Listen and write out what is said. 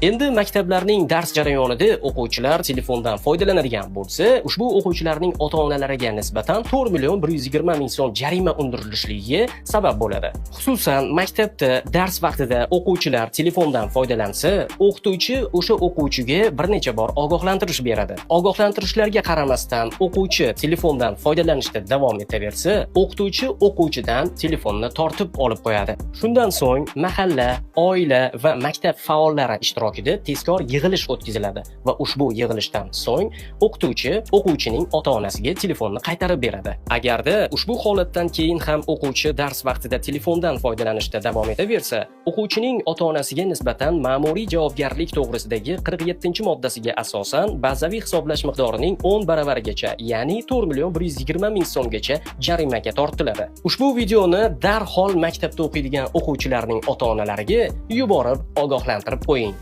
Endi maktablarning dars jarayonida o'quvchilar telefondan foydalanadigan bo'lsa, ushbu o'quvchilarning ota-onalariga nisbatan 4 million 120 ming so'm jarima undirilishligiga sabab bo'ladi. Xususan, maktabda dars vaqtida o'quvchilar telefondan foydalansa, o'qituvchi o'sha o'quvchiga bir necha bor ogohlantirish beradi. Ogohlantirishlarga qaramasdan o'quvchi telefondan foydalanishda davom etaversa, o'qituvchi o'quvchidan telefonni tortib olib qo'yadi. Shundan so'ng mahalla, oila va maktab faollari ishtirokida tezkor yig'ilish o'tkaziladi va ushbu yig'ilishdan so'ng o'qituvchi o'quvchining ota-onasiga telefonni qaytarib beradi. Agarda ushbu holatdan keyin ham o'quvchi dars vaqtida telefondan foydalanishda davom etaversa, o'quvchining ota-onasiga nisbatan ma'muriy javobgarlik to'g'risidagi 47-moddasiga asosan bazaviy hisoblash miqdorining 10 baravarigacha, ya'ni 4 million 120 ming so'mgacha jarimaga tortiladi. Ushbu videoni darhol maktabda o'qiydigan o'quvchilarning ota-onalariga yuborib ogohlantirib qo'ying.